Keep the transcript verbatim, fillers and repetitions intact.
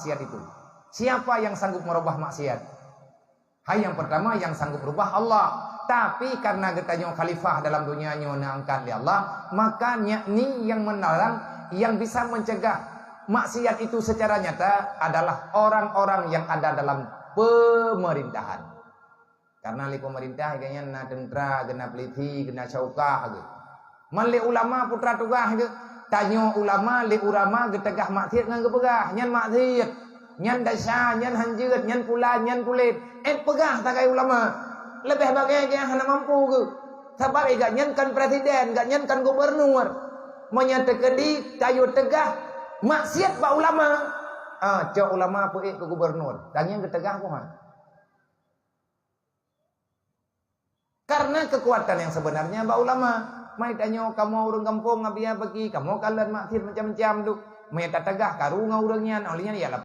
maksiat itu. Siapa yang sanggup merubah maksiat? Hai, yang pertama yang sanggup rubah Allah. Tapi karena geutanyoe khalifah dalam dunia nyoe neuangkat lé Allah, maka yakni yang melarang, yang bisa mencegah maksiat itu secara nyata adalah orang-orang yang ada dalam pemerintahan. Karena lé pemerintah geuh nyan na tentara, geuh na polisi, geuh na syaukah geuh. Man lé ulama putra tugaih geuh. Tanyoe ulama, lé ulama geuteugah maksiat ngon geupeugah, nyan maksiat. Nyan desya, nyan hanjeuet, nyan pula, nyan pulet. Eh, peugah sagai ulama. Leubeh bangai geuh hana mampu geuh. Sabab geuh nyan kon presiden, geuh nyan kon gubernur. Meunyoe teukeudi kayue teugah maksiat bak ulama, ah, cok ulama peuék keu gubernur. Dan nyan geuteugah peue? Karena kekuatan yang sebenarnya bak ulama. Mai tanyoe kamoe ureuëng gampông, Abiya Baki, kamoe kalon maksiat macam-macam tu. Meunyoe tateugah karu ngon ureuëng nyan, oleh nyan ialah